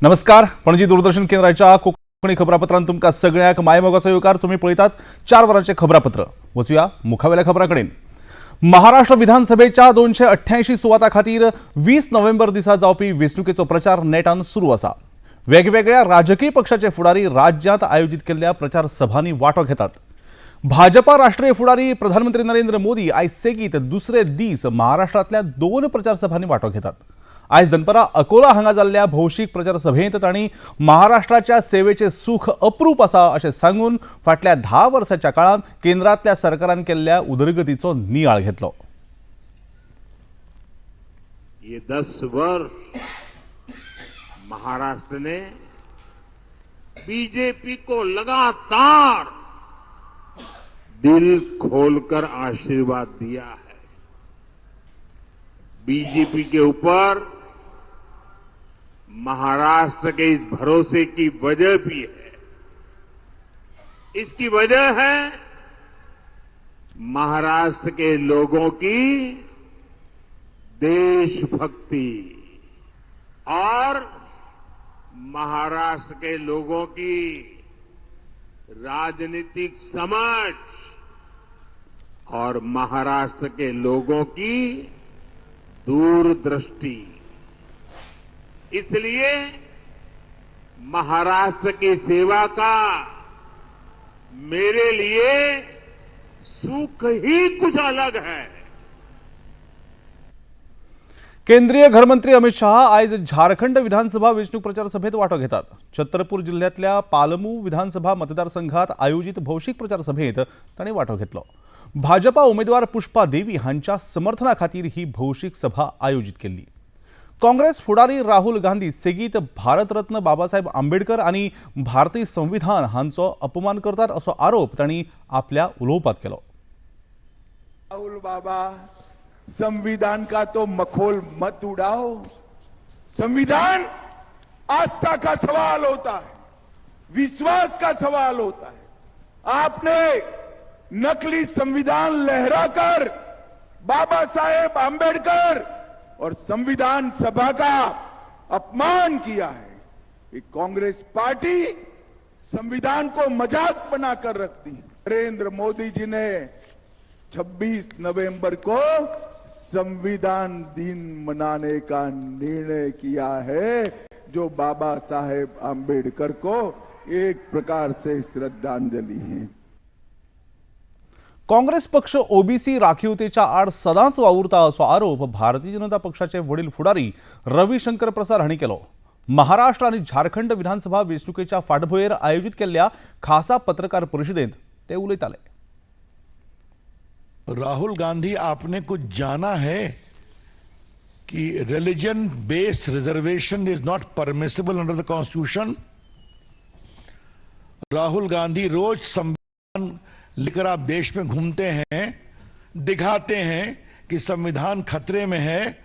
नमस्कार. पणजी दूरदर्शन केंद्राच्या कोंकणी खबरापत्रांत तुमकां सगळ्यांक मायमोगाचो येवकार. तुमी पळयतात 4 वरांचें खबरापत्र. वचुया मुखावेल्या खबरां कडेन. महाराष्ट्र विधानसभेच्या 288 सुवातां खातीर 20 नोव्हेंबर दिसा जावपी वेंचणुकेचो प्रचार नेटान सुरू आसा. वेगवेगळ्या राजकीय पक्षाचे फुडारी राज्यांत आयोजीत केल्ल्या प्रचार सभांनी वांटो घेतात. भाजपा राष्ट्रीय फुडारी प्रधानमंत्री नरेंद्र मोदी आयज सेगीत दुसरे दीस महाराष्ट्रांतल्या दोन प्रचार सभांनी वांटो घेतात. आयज दनपरां अकोला हांगा जाल्ल्या भौशीक प्रचार सभेंत तांणी महाराष्ट्राच्या सेवेचे सूख अप्रूप आसा अशें सांगून फाटल्या 10 वर्साच्या काळांत केंद्रांतल्या सरकारान केल्ल्या उदरगतीचो नियाळ घेतलो. ये 10 वर्ष महाराष्ट्र ने बीजेपी को लगातार दिल खोलकर आशीर्वाद दिया है. बीजेपी के ऊपर महाराष्ट्र के इस भरोसे की वजह भी है. इसकी वजह है महाराष्ट्र के लोगों की देशभक्ति और महाराष्ट्र के लोगों की राजनीतिक समझ और महाराष्ट्र के लोगों की दूरदृष्टि. इसलिए महाराष्ट्र की सेवा का मेरे लिए सुख ही कुछ अलग है. केंद्रीय घरमंत्री अमित शहा आयज झारखंड विधानसभा वेंचणूक प्रचार सभेत वांटो घेतात. छत्रपूर जिल्ह्यातल्या पालमू विधानसभा मतदारसंघात आयोजित भौशीक प्रचार सभेत तांणी वांटो घेतलो. भाजपा उमेदवार पुष्पा देवी हांच्या समर्थना खातीर ही भौशीक सभा आयोजीत केल्ली. काँग्रेस फुडारी राहुल गांधी सेगीत भारतरत्न बाबासाहेब आंबेडकर आनी भारतीय संविधान हांचो अपमान करतात असो आरोप तांणी आपल्या उलोवपात केलो. राहुल बाबा, संविधान का तो मखौल मत उड़ाओ. संविधान आस्था का सवाल होता है, विश्वास का सवाल होता है. आपने नकली संविधान लहराकर बाबा साहेब आंबेडकर और संविधान सभा का अपमान किया है. ये कांग्रेस पार्टी संविधान को मजाक बनाकर रखती है. नरेंद्र मोदी जी ने 26 नवंबर को संविधान दिन मनाने का निर्णय किया है, जो बाबा साहेब आंबेडकर को एक प्रकार से श्रद्धांजलि है. काँग्रेस पक्ष ओबीसी राखीवतेच्या आड सदांच वावुरता असो आरोप भारतीय जनता पक्षाचे वडील फुडारी रविशंकर प्रसाद हांणी केलो. महाराष्ट्र आनी झारखंड विधानसभा वेंचणुकेच्या फाटभुंयेर आयोजीत केल्ल्या खासा पत्रकार परिशदेंत ते उलयताले. राहुल गांधी, आपने कुछ जाना है कि religion based reservation is not permissible under the Constitution? Rahul Gandhi, रोज संविधान लेकर आप देश में घूमते हैं, दिखाते हैं कि संविधान खतरे में है.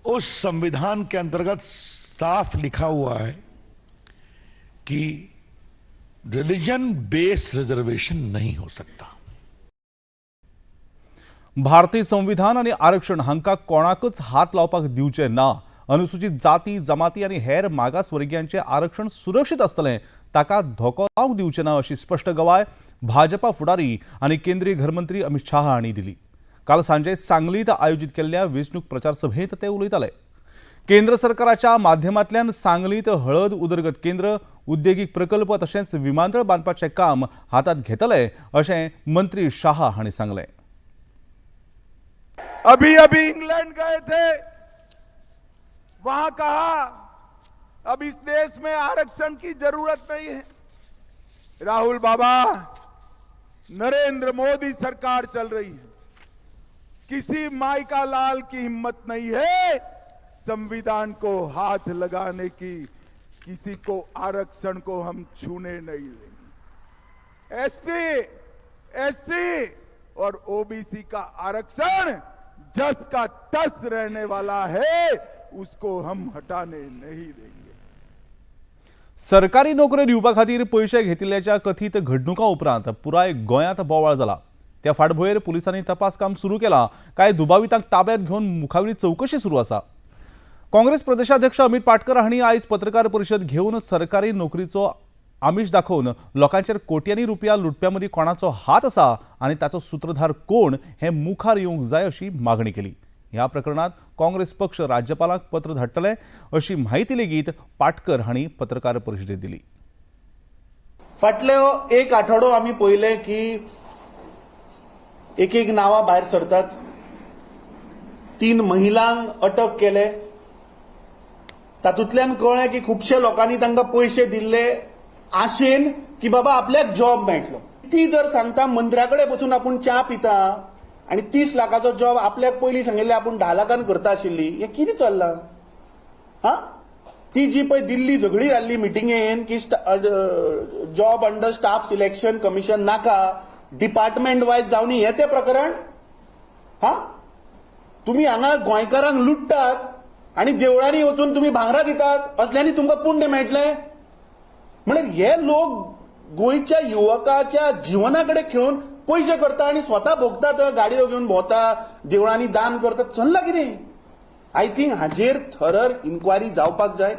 उस संविधान के अंतर्गत साफ लिखा हुआ है कि रिलीजन बेस्ड रिजर्वेशन नहीं हो सकता. भारतीय संविधान आनी आरक्षण हांकां कोणाकच हात लावपाक दिवचे ना. अनुसूचित जाती, जमाती आनी हेर मागासवर्गीयांचें आरक्षण सुरक्षीत आसतलें, ताका धोको लावंक दिवचे ना अशी स्पश्ट गवाय भाजपा फुडारी आनी केंद्रीय घरमंत्री अमित शाह हांणी दिली. काल सांजे सांगलीत आयोजीत केल्ल्या वेंचणूक प्रचार सभेंत ते उलयताले. केंद्र सरकाराच्या माध्यमांतल्यान सांगलीत हळद उदरगत केंद्र, उद्देगीक प्रकल्प तशेंच विमानतळ बांदपाचें काम हातांत घेतले अशें मंत्री शाह हांणी सांगलें. अभी अभी इंग्लैंड गए थे, वहां कहा, अब इस देश में आरक्षण की जरूरत नहीं है. राहुल बाबा, नरेंद्र मोदी सरकार चल रही है. किसी माई का लाल की हिम्मत नहीं है संविधान को हाथ लगाने की. किसी को आरक्षण को हम छूने नहीं देंगे. एसटी, एससी और ओबीसी का आरक्षण जस का तस रहने वाला है, उसको हम हटाने नहीं देंगे. सरकारी नोकऱ्यो दिवपा खातीर पयशे घेतिल्ल्याच्या कथीत घडणुकां उपरांत पुराय गोंयांत बोवाळ जाला. त्या फाटभुंयेर पुलिसांनी तपास काम सुरू केलां. कांय दुबावितांक ताब्यात घेवन मुखावयली चवकशी सुरू आसा. काँग्रेस प्रदेशाध्यक्ष अमित पाटकर हांणी आयज पत्रकार परिशद घेवन सरकारी नोकरीचो आमिश दाखोवन लोकांचेर कोट्यांनी रुपया लुटप्यां मदीं कोणाचो हात आसा आनी ताचो सुत्रधार कोण हें मुखार येवंक जाय अशी मागणी केली. ह्या प्रकरणात काँग्रेस पक्ष राज्यपालांक पत्र धाडटले अशी म्हायती लेगीत पाटकर हांणी पत्रकार परिशदेत दिली. फाटल्यो एक आठवडो आमी पळयलें की एक एक नांवां भायर सरतात. 3 महिलांक अटक केले. तातूंतल्यान कळ्ळें की खुबशे लोकांनी तांकां पयशे दिल्ले आशेन की बाबा आपल्याक जॉब मेळटलो. ती जर सांगता मंत्र्या कडेन बसून आपूण च्या पिता आनी 30 लाखाचो जॉब आपल्याक पयलीं सांगिल्लें आपूण 10 लाखान करता आशिल्ली, हें कितें चल्लां? हा, ती जी पळय दिल्ली झगडी जाल्ली मिटिंगेन की job under staff selection commission नाका, डिपार्टमेंट वायज जावनी, हें तें प्रकरण. हा, तुमी हांगा गोंयकारांक लुट्टात आनी देवळांनी वचून तुमी भांगरां दितात, असल्यांनी तुमकां पुण्य मेळटलें? म्हळ्यार हे लोक गोंयच्या युवकाच्या जिवना कडेन खेळून पयशे करता आनी स्वता भोगतात, गाडयो घेवन भोंवता, देवळांनी दान करतात. चल्ला कितें? I think हाजेर थरर इन्क्वायरी जावपाक जाय.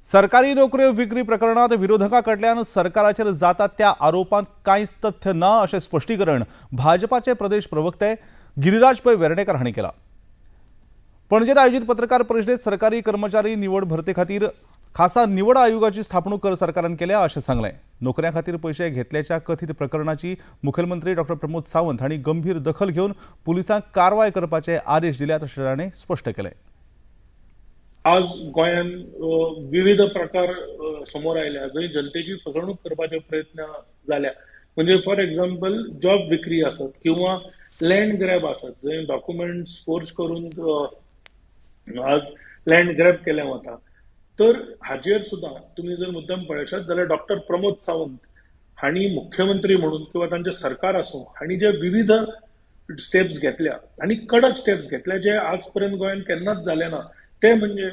सरकारी नोकऱ्यो विक्री प्रकरणात विरोधकां कडल्यान सरकाराचेर जाता त्या आरोपांत कांयच तथ्य ना अशें स्पश्टीकरण भाजपाचे प्रदेश प्रवक्ते गिरिराज पै वेर्णेकर हांणी केलां. पणजेत आयोजित पत्रकार परिशदेत सरकारी कर्मचारी निवड भरते खातीर खासा निवड आयोगाची स्थापणूक सरकारान केल्या अशें सांगलें. नोकऱ्यां खातीर पयशे घेतल्याच्या कथीत प्रकरणाची मुखेलमंत्री डॉ प्रमोद सावंत हांणी गंभीर दखल घेवन पुलिसांक कारवाय करपाचे आदेश दिल्यात अशें ताणें स्पश्ट केलें. आज गोंयान विविध प्रकार समोर आयल्या जंय जनतेची फसवणूक करपाचे प्रयत्न जाल्या. म्हणजे फॉर एक्झाम्पल जॉब विक्री आसत किंवा लँड ग्रॅब आसत, जंय डॉक्युमेंट्स फोर्ज करून आज लँड ग्रॅब केलें वता. तर हाजेर सुद्दां तुमी जर मुद्दम पळयशात जाल्यार डॉक्टर प्रमोद सावंत हांणी मुख्यमंत्री म्हणून किंवा तांचें सरकार आसूं हांणी जे विविध स्टेप्स घेतल्या आनी कडक स्टेप्स घेतल्या जे आज पर्यंत गोंयांत केन्नाच जाले ना, ते म्हणजे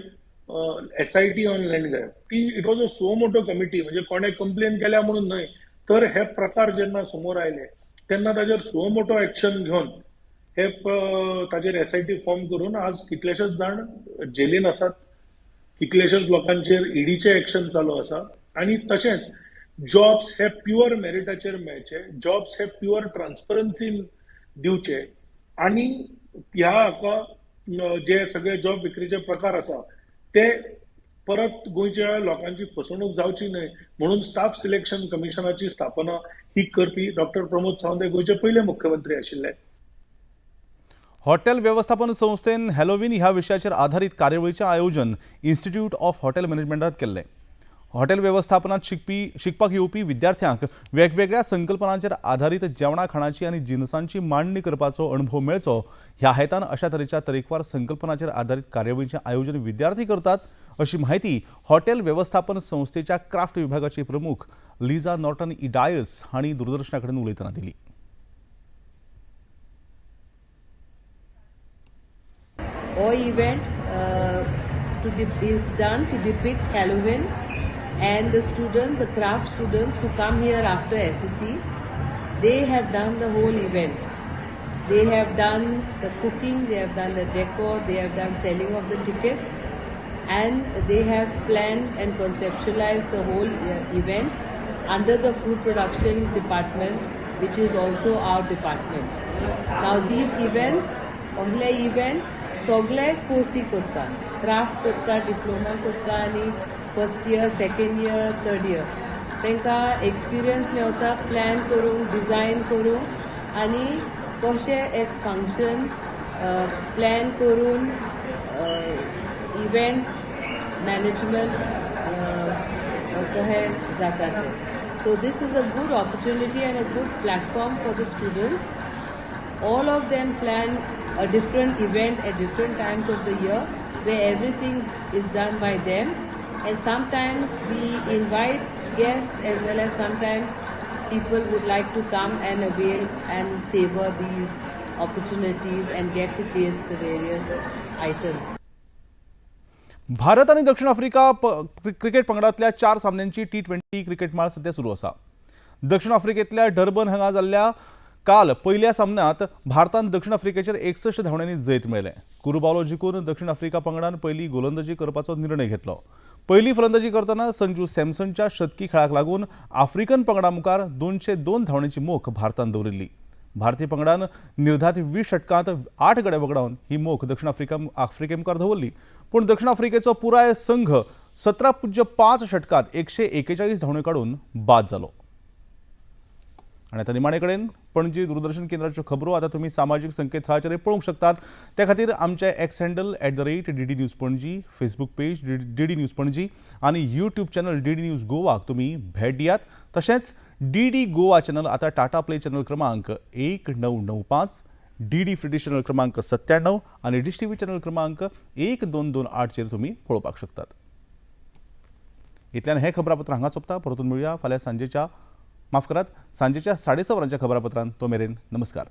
SIT on land grab. ती it was a suo motu committee, म्हणजे कोणें कंप्लेन केल्या म्हणून न्हय, तर हे प्रकार जेन्ना समोर आयले तेन्ना ताजेर सुओ मोटो एक्शन घेवन हे ताजेर SIT form करून आज कितलेशेच जाण जेलीन आसात, कितलेशेच लोकांचेर ईडीचे एक्शन चालू आसा. आनी तशेंच जॉब्स हे प्युअर मेरिटाचेर मेळचे, जॉब्स हे प्युअर ट्रान्सपरन्सीन दिवचे आनी ह्या हाका जे सगळे जॉब विक्रीचे प्रकार आसा ते परत गोंयच्या लोकांची फसवणूक जावची न्हय म्हणून स्टाफ सिलेक्शन कमिशनाची स्थापना ही करपी डॉक्टर प्रमोद सावंत हे गोंयचे पयले मुख्यमंत्री आशिल्ले. हॉटेल व्यवस्थापन संस्थेन हॅलोवीन ह्या विशयाचेर आधारीत कार्यावळीचें आयोजन इन्स्टिट्यूट ऑफ हॉटेल मॅनेजमेंटात केल्लें. हॉटेल व्यवस्थापनात शिकपाक येवपी विद्यार्थ्यांक वेगवेगळ्या संकल्पनांचेर आधारीत जेवणा खाणाची आनी जिनसांची मांडणी करपाचो अणभव मेळचो ह्या हेतान अशा तरेच्या तरेकवार संकल्पनाचेर आधारीत कार्यावळीचें आयोजन विद्यार्थी करतात अशी म्हायती हॉटेल व्यवस्थापन संस्थेच्या क्राफ्ट विभागाची प्रमुख लिझा नॉर्टन इडायस हांणी दूरदर्शना कडेन उलयतना दिली. हो event is done to depict Halloween, and the students, the craft students who come here after SSC, they have done the whole event. They have done the cooking, they have done the decor, they have done selling of the tickets, and they have planned and conceptualized the whole event under the food production department, which is also our department. Now these events, ohले event सगळे कोर्सी करता, craft करता, diploma करता आनी first year, second year, third year तांकां experience मेवता plan करूंक, design करूंक आनी कशें एक फंक्शन प्लॅन करून इव्हेंट मॅनेजमेंट कशें जाता तें. So this is a good opportunity and a good platform for the students. All of them plan a different event at different times of the year where everything is done by them, and sometimes we invite guests as well as sometimes people would like to come and avail and savor these opportunities and get to taste the various items. Bharat आनी दक्षिण Africa cricket पंगडांतल्या 4 सामन्यांची T20 cricket माळ सध्या सुरू आसा. दक्षिण आफ्रिकेंतल्या Durban हांगा जाल्ल्या काल पयल्या सामन्यांत भारतान दक्षिण आफ्रिकेचेर 61 धांवड्यांनी जैत मेळयलें. कुरुबावलो जिखून दक्षिण आफ्रिका पंगडान पयली गोलंदाजी करपाचो निर्णय घेतलो. पयली फलंदाजी करतना संजू सॅमसनच्या शतकी खेळाक लागून आफ्रिकन पंगडा मुखार 202 धांवड्यांची मोख भारतान दवरिल्ली. भारतीय पंगडान निर्धात 20 षटकांत 8 गडे वगडावन ही मोख दक्षिण आफ्रिके मुखार दवरली. पूण दक्षिण आफ्रिकेचो पुराय संघ 17.5 षटकांत 141 धांवड्यो काडून बाद जालो. आनी आतां निमाणे कडेन पणजी दूरदर्शन केंद्राच्यो खबरो आतां तुमी सामाजीक संकेतथळाचेर पळोवंक शकतात. त्या खातीर आमचे X handle @DDNews Panaji, Facebook page DD News Panaji आनी यूट्यूब चॅनल डीडी न्यूज गोवाक तुमी भेट दियात. तशेंच डीडी गोवा चॅनल आतां टाटा प्ले चॅनल क्रमांक 1995, डीडी फ्री चॅनल क्रमांक 97 आनी डिश टीव्ही चॅनल क्रमांक 1228चेर तुमी पळोवपाक शकतात. इतल्यान हें खबरापत्र हांगा सोंपता. परतून मेळुया फाल्यां सांजेच्या, माफ करात, सांजेच्या 6:30 वरांच्या खबरापत्रांत. तो मेरेन नमस्कार.